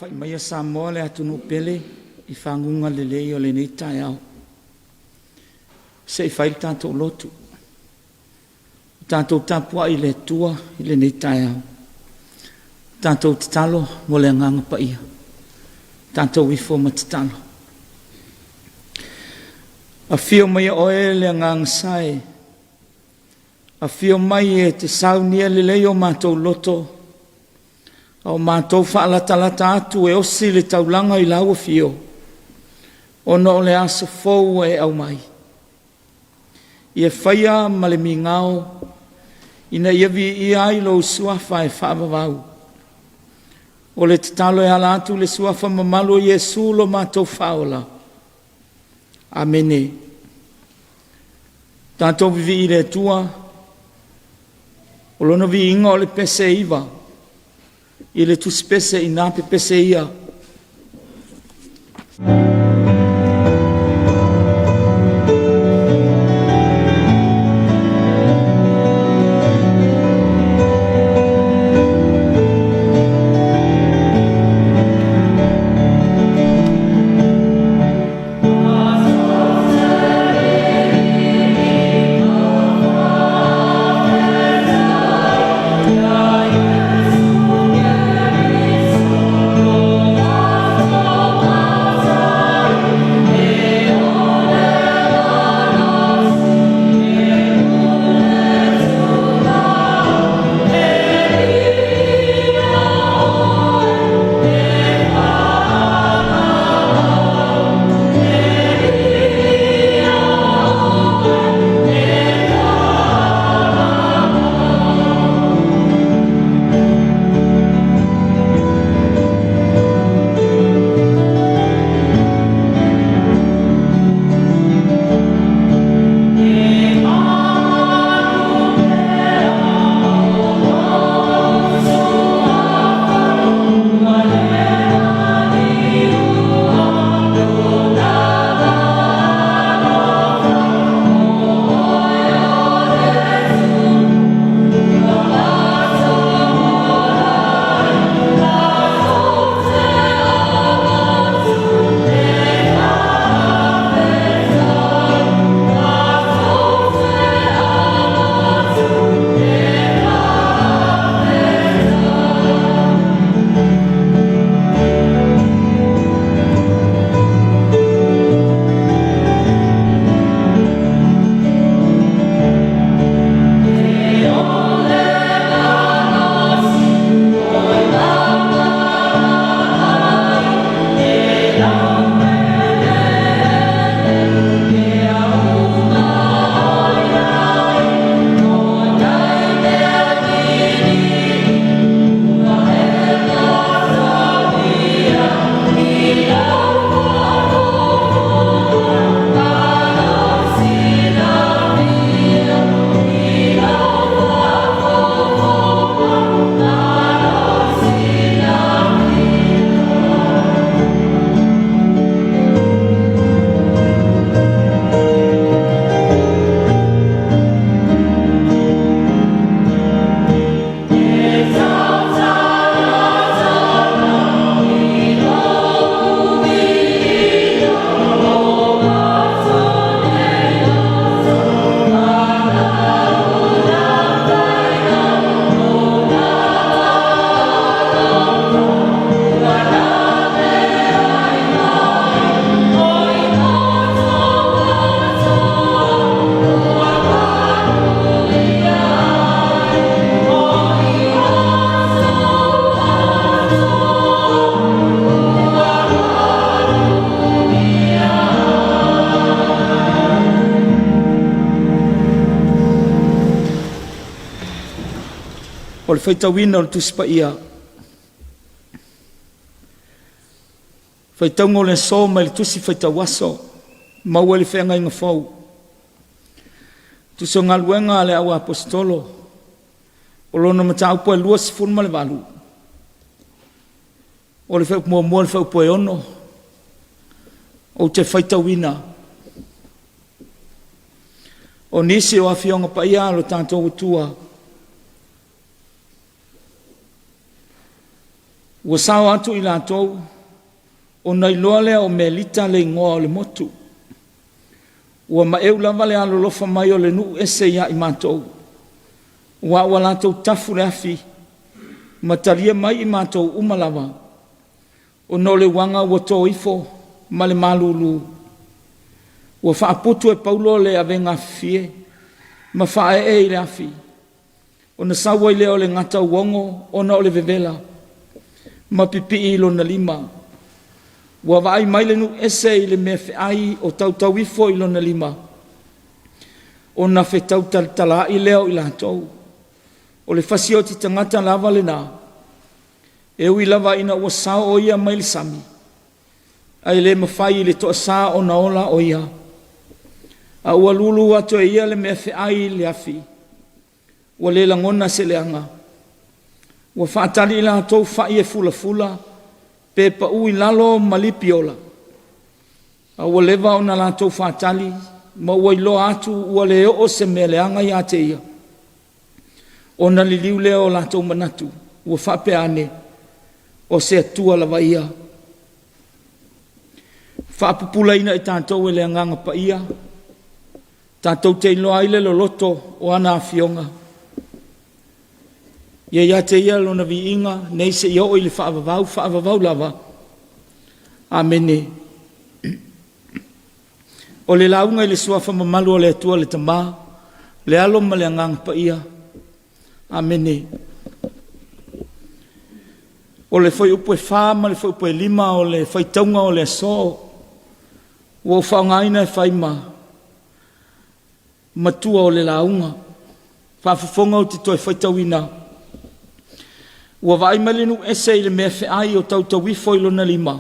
Alafai maia Samoa le atunuu pele i faguga lelei o lenei taeao. Se i fai le tatou lotu. Tatou tapuai i le Atua i lenei taeao. Tatou tatalo mo le Agaga Paia. Tatou ifo ma tatalo. Afio maia oe le Agaga Sa e, afio mai e te saunia lelei o matou loto, a o matou faalatalata atu e osi le taulaga i lau afio, ona o le aso fou ua e aumai. Ia faia ma le migao ina ia viia ai lou Suafa e faavavau. O le tatalo e ala atu i le Suafa mamalu o Iesu lo matou Faaola. Amene. Tatou vivii i le Atua, o Lona viiga o le pese e iva i le tusipese ina pepese ia. O le faitauina o le Tusi Paia. Faitauga o le aso mai le Tusi Faitau Aso, maua i le Feagaiga Fou. Tusi o Galuega a le Au Aposetolo, o lona mataupu e 28, o le fuaiupu muamua i le fuaiupu e 6, ou te faitauina. O nisi o Afioaga Paia a lo tatou Atua. Ua sao atu i latou, ona iloa lea o Melita le igoa o le motu. Ua maeu lava le alolofa mai o le nuu ese ia i matou, aua ua latou tafu le afi ma talia mai i matou uma lava, ona o le uaga ua to ifo ma le malulu. Ua faaputu e Paulo le avega afifie ma faaee i le afi, ona sau ai lea o le gata uogo ona o le vevela, ma pipii i lona lima. Ua vaai mai le nuu ese i le mea feai o tautau ifo i lona lima, ona fetau talatalaai lea o i latou. O le fasioti tagata lava lena, e ui lava ina ua sao o ia mai le sami, ae le mafai i le toasa ona ola o ia. A ua lulu atu e ia le mea feai i le afi, ua le lagona se leaga. Ua faatali i latou fai e fulafula, pe pau i lalo ma lipi ola, a ua leva ona latou faatali ma ua iloa atu ua le oo se mea leaga ia te ia, ona liliu lea o latou manatu, ua faapea ane, o se Atua lava ia. Faapupulaina i tatou e le Agaga Paia, tatou te iloa ai le loloto o ana Afioga. Ia ia te Ia lona viiga nei seia oo i le faavavau, faavavau lava. Amene. O le lauga i le Suafa mamalu o le Atua le Tama, le Alo ma le Agaga Paia. Amene. O le fuaiupu e 4 ma le fuaiupu e 5 o le faitauga o le aso ua ou faaaogaina e fai ma matua o le lauga. Faafofoga ou te toe faitauina. Ua vaai mai le nuu ese i le mea feai o tautauifo i lona lima,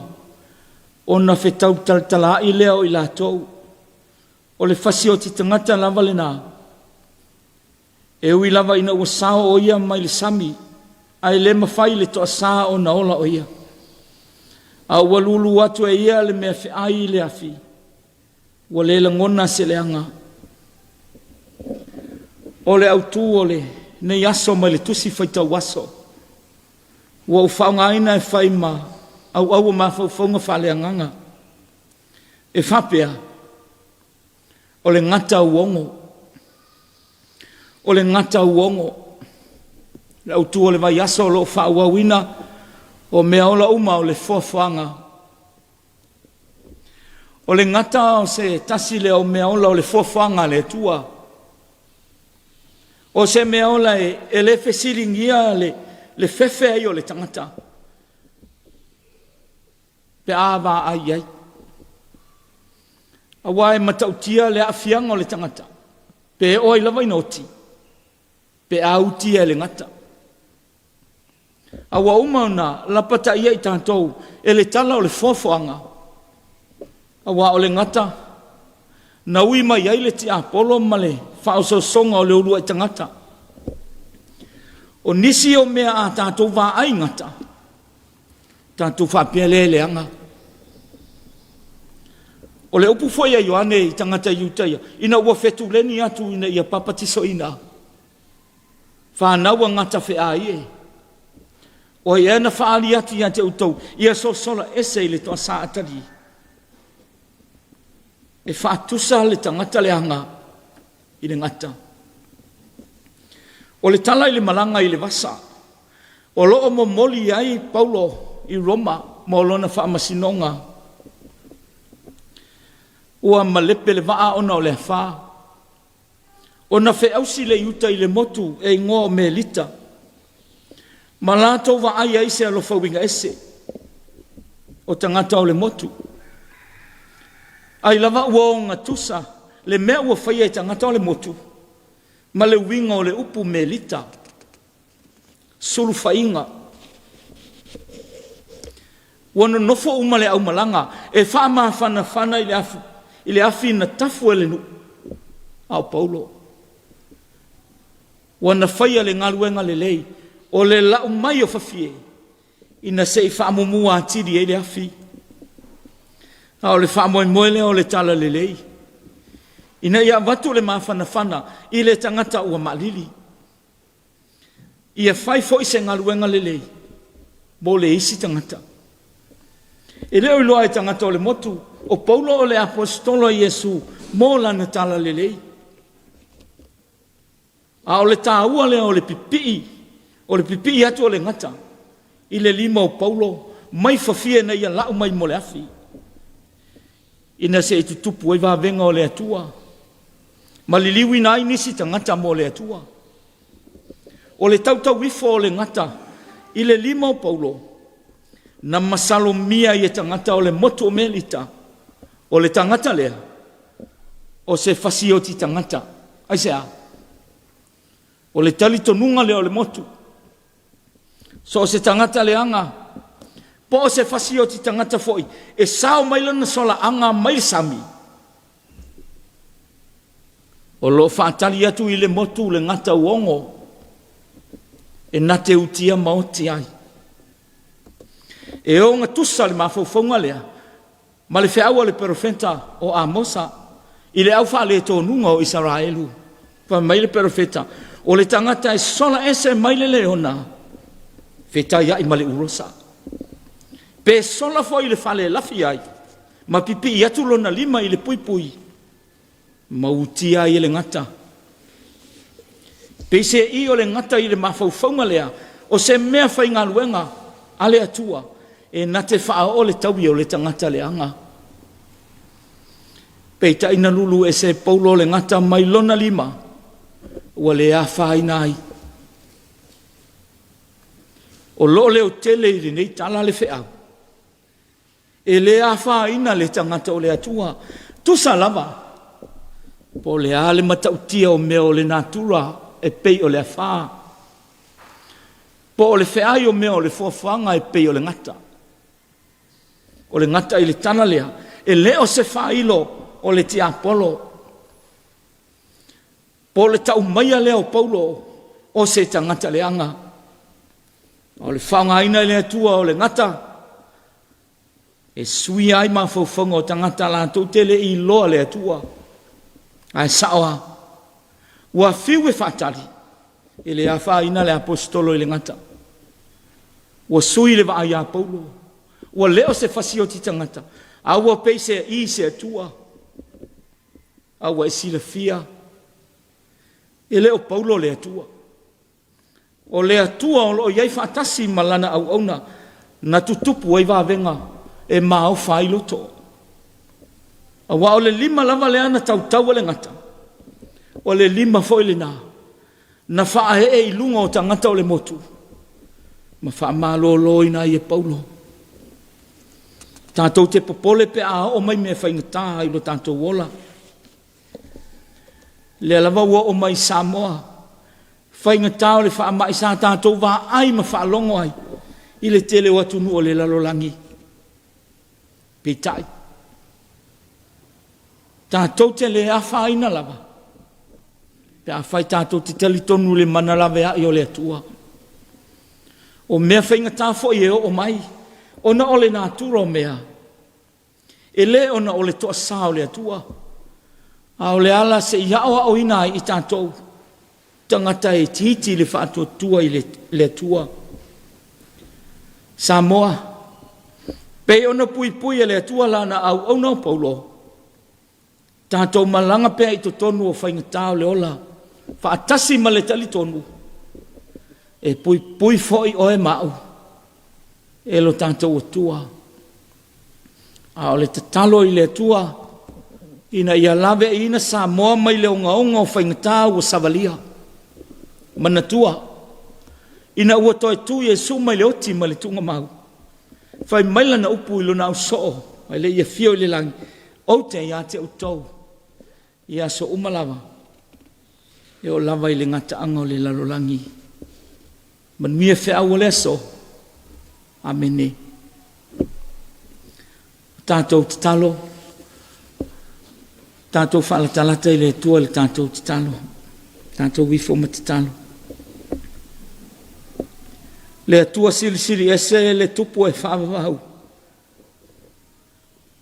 ona fetau talatalaai lea o i latou. O le fasioti tagata lava lena. E ui lava ina ua sao o ia mai le sami, ae le mafai i le toasa ona ola o ia. A ua lulu atu e ia le mea feai i le afi, ua le lagona se leaga. O le autu o lenei aso mai le tusi faitau aso, ua ou faaaogaina e fai ma auau o mafaufauga faaleagaga, e faapea, o le gata uogo. O le gata uogo. Le autu o le vaiaso o lo o faaauauina o meaola uma o le foafoaga. O le gata o se tasi lea o meaola o le foafoaga a le Atua. O se meaola e le fesiligia le fefe ai o le tagata pe a vaai i ai. Aua e matautia le aafiaga o le tagata pe oo ai lava ina oti pe a utia e le gata. A ua uma ona lapataia i tatou e le tala o le foafoaga, aua o le gata na ui mai ai le tiapolo ma le faaosoosoga o le uluai tagata. O nisi o mea a tatou vaai gata, tatou faapea lea e leaga. O le upu foi a Ioane i tagata Iutaia, ina ua fetuleni atu ina ia papatisoina, fanau a gata feai e. O ai ea na faaali atu ia te outou, ia sosola ese i le toasa atalii. E faatusa le tagata leaga i le gata. O le tala i le malaga i le vasa, o lo o momoli ai Paulo i Roma mo lona faamasinoga. Ua malepe le vaa ona o le afa. Ona feausi le i uta i le motu e igoa o Melita, ma latou vaai ai se alofa uiga ese o tagata o le motu. Ai lava ua ogatusa le mea ua faia e tagata o le motu ma le uiga o le upu Melita, sulufaiga. Ua nonofo uma le aumalaga e faamafanafana i le afi, i le afi na tafu e le nuu, a o Paulo ua na faia le galuega lelei o le lau mai o fafie ina se i faamumu atili ai le afi. A o le faamoemoe lea o le talalelei ina ia avatu le mafanafana i le tagata ua maalili. Ia fai foi se galuega lelei. mo le isi tagata. E le o iloa e tagata o le motu, o Paulo o le aposetolo a Iesu mo lana talalelei. A o le taua lea o le pipii, o le pipii atu o le gata i le lima o Paulo mai fafia ina ia la'u mai mo le afi, ina se i tutupu ai vavega o le Atua ma liliuina ai nisi tagata mo le Atua. O le tautauifo o le gata i le lima o Paulo, na masalomia ai e tagata o le motu o Melita, o le tagata lea, o se fasioti tagata. Aisea? O le talitonuga lea o le motu, so o se tagata leaga, po o se fasioti tagata foi, e sao mai lana solaaga mai le sami, o lo o faatali atu i le motu le gata uogo e na te utia ma oti ai. E ogatusa le mafaufauga lea ma le feau a le perofeta o Amosa i le au faaletonuga o Isaraelu. Fai mai le perofeta, o le tagata e sola ese mai le leona, fetaiai ma le ulosa. Pe sola foi i le fale e lafi ai, ma pipii atu lona lima i le puipui, ma utia ai e le gata. Peiseai o le gata i le mafaufauga lea, o se mea faigaluega a le Atua e na te faaoo le taui o le tagata leaga. Peitai na lulu ese e Paulo le gata mai lona lima, ua le afaina ai. O lo o leotele i lenei tala le feau, E le afaina le tagata o le Atua, tusa lava po o le a le matautia o mea o le natura e pei o le afā, po o le feai o mea o le foafoaga e pei o le gata. O le gata i le tala lea, e le o se faailo o le tiapolo, po o le tau maia lea o Paulo o se tagata leaga. O le faaaogaina e le Atua o le gata e suia ai mafaufauga o tagata latou te le i iloa le Atua. Ae sao lava, ua fiu e faatali, e le afaina le aposetolo i le gata. Ua sui le vaai a Paulo, ua le o se fasioti tagata, a ua peiseai se Atua. A ua e silafia, e le o Paulo le Atua. O le Atua o lo o i ai faatasi ma Lana auauna na tutupu ai vavega e maofa ai loto. Aua o le lima lava lea na tautau e le gata, o le lima foi lena na faaee i luga o tagata o le motu ma faamaloloina ai e Paulo. Tatou te popole pe a oo mai mea faigata i lo tatou ola. Lea lava ua oo mai i Samoa, faigata o le faamai sa tatou vaai ma faalogo ai i le tele o atunuu o le lalolagi. Peitai, tatou te le afaina lava pe afai tatou te talitonu i le mana laveai o le Atua. O mea faigata foi e oo mai ona o le natura o mea, E le ona o le toasā o le Atua, a o le ala se i aoaoina ai i tatou tagata e itiiti le faatuatua i le Atua. Samoa, pei ona puipui e le Atua lana auauna o Paulo, tatou malaga pea i totonu o faigata o le ola, faatasi ma le talitonu, e puipui foi oe ma au e lo tatou Atua. A o le tatalo i le Atua ina ia laveaiina Samoa mai le ogaoga o faigata ua savalia. Manatua, ina ua toe tu Iesu mai le oti ma le tuugamau, fai mai lana upu i lona ausoo ae le i afio i le lagi, Ou te ia te outou i aso uma lava, e oo lava i le gataaga o le lalolagi. Manuia feau o le aso. Amene. Tatou tatalo, tatou faalatalata i le Atua i le tatou tatalo, tatou ifo ma tatalo. Le Atua silisili ese le tupu e faavavau.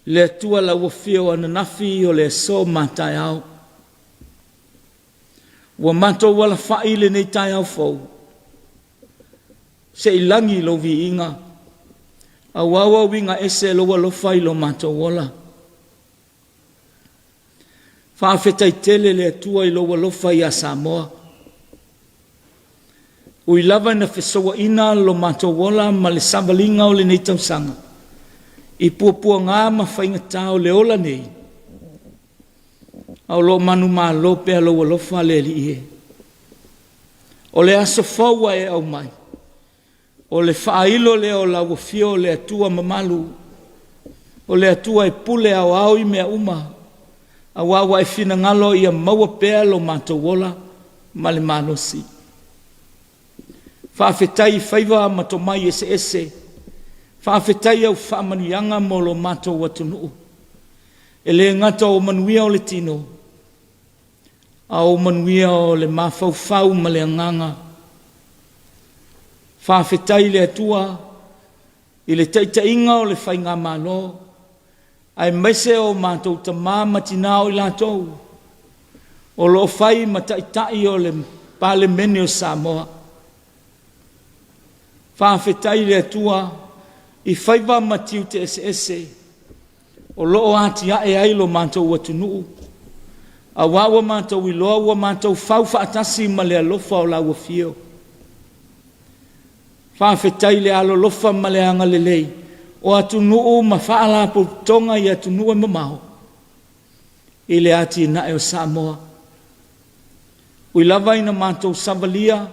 Le Atua lau afio ananafi o le aso ma taeao. Ua matou alafai i lenei taeao fou, se i lagi lou viiga. Aua ua uiga ese lou alofa i lo matou ola. Faafetai tele le Atua i lou alofa ia Samoa. Ui lava ina fesouaina lo matou ola ma le savaliga o lenei tausaga i puapuaga ma faigatā o le ola nei, a o lo o manumalo pea lou alofa le Alii e. O le aso fou ua e aumai, O le faailo lea o lau afio o le Atua mamalu, o le Atua e pule aoao i mea uma, aua ua e finagalo ia maua pea lo matou ola ma le malosi. Faafetai i faiva ma tomai eseese, faafetai i au faamanuiaga mo lo matou atunuu. E le gata o manuia o le tino, a o manuia o le mafaufau ma le agaga. Faafetai i le Atua i le taitaiga o le Faigamalo aemaise o matou tama ma tina o i latou o lo o fai ma taitai o le Palemene o Samoa. Faafetai i le Atua i faiva ma tiute eseese o lo o atiae ai lo matou atunuu, aua ua matou iloa ua matou fau faatasi ma le alofa o lau afio. Faafetai i le alolofa ma le agalelei o atunuu ma faalapotopotoga i atunuu e mamao i le atinae o Samoa. Ui lava ina matou savalia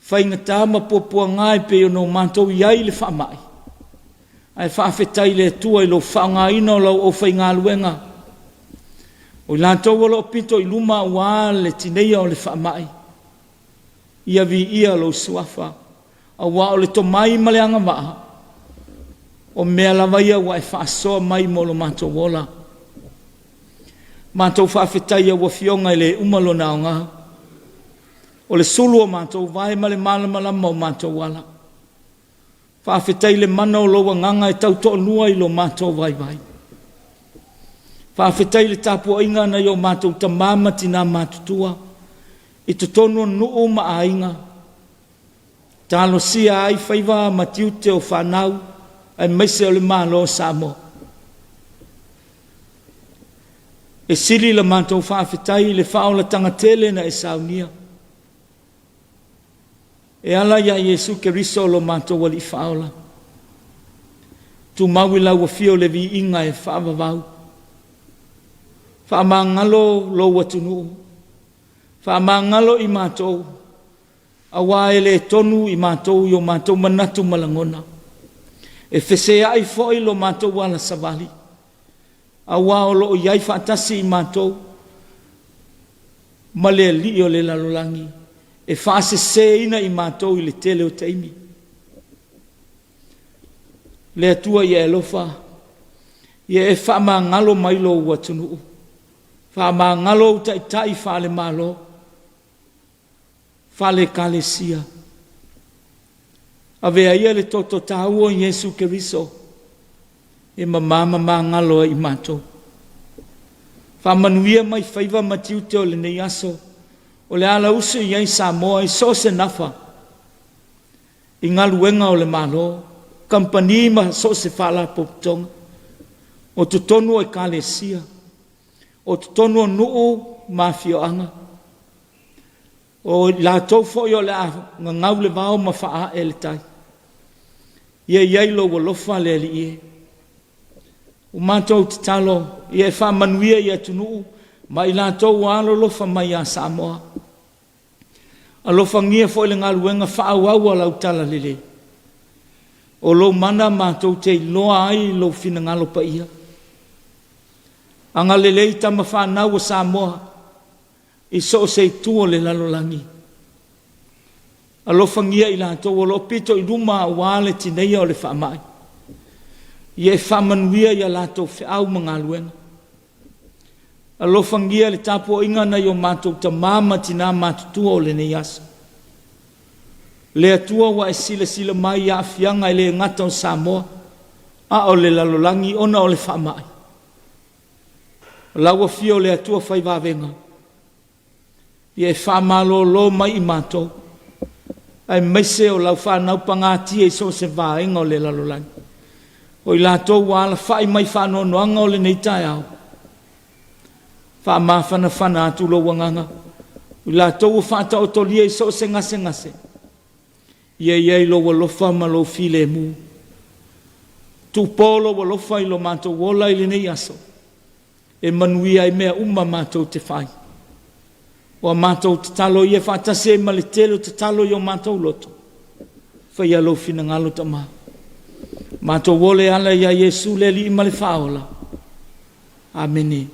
faigata ma puapuaga e pei ona o matou i ai i le faamai, ae faafetai i le Atua i lou faaaogaina o lau aufaigaluega, o i latou o lo o pito i luma aua le tineia o le faamai. Ia viia lou Suafa, aua o le tomai ma le agavaa, o mea lava ia ua e faasoa mai mo lo matou ola. Matou faafetai i au Afioga e le uma lona aoga. O le sulu o matou vae ma le malamalama o matou ala. Faafetai i le mana o lou agaga e tautoalua i lo matou vaivai. Faafetai i le tapuaiga a nai o matou tama ma tina matutua i totonu o nuu ma aiga, talosia ai faiva ma tiute o fanau aemaise o le Malo o Samoa. E sili la matou faafetai i le faaolataga tele na e saunia e ala iā Iesu Keriso lo matou Alii Faaola. Tumau i lau afio le viiga e faavavau. Faamagalo lou atunuu, faamagalo i matou, aua e le tonu i matou i o matou manatu ma lagona. E feseai foi lo matou ala savali. Aua o lo o i ai faatasi i matou ma le alii o le lalolagi e faaseseina i matou i le tele o taimi. Le Atua ia e alofa, ia e faamagalo mai lou atunuu, faamagalo ou taitai faale-Malo, faale-Ekalesia. Avea ia le toto taua o Iesu Keriso e mama ma magalo ai i matou. Faamanuia mai faiva ma tiute o lenei aso, o le ala usu i ai Samoa i so o se nafa, i galuega o le Malo, kamupani ma so o se faalapotopotoga, o totonu o Ekalesia, o totonu o nuu ma afioaga, O i latou foi o le a gagau le vao ma faaae le tai. Ia i ai lou alofa le Alii e. Ua matou tatalo ia e faamanuia i atunuu ma i latou ua alolofa mai ia Samoa. Alofagia foi le galuega faaauau a lau Talalelei. O lou mana matou te iloa ai lou finagalo paia. Agalelei tama fanau a Samoa i so o se itu o le lalolagi. Alofagia i latou o lo o pito i luma aua le tineia o le faamai. Ia e faamanuia i a latou feau ma galuega. Alofagia le tapuaiga a nai o matou tama ma tina matutua o lenei aso. Le Atua ua e silasila mai i aafiaga e le gata o Samoa, a o le lalolagi ona o le faamai. O lau afio o le Atua fai vavega, ia e faamalolo mai i matou. aemaise o lau fanau pagatia i so o se vaega o le lalolagi. O i latou ua alafai mai faanoanoaga o lenei taeao, faamafanafana atu lou agaga, o i latou ua faataotolia i so o se gasegase, ia i ai lou alofa ma lou filemu. Tuupo lou alofa i lo matou ola i lenei aso, e manuia ai mea uma matou te fai. O a matou tatalo ia faatasi ai ma le tele o tatalo i o matou loto, faia lou finagalo Tama. Matou ola e ala ia Iesu le Alii ma le Faaola. Amene.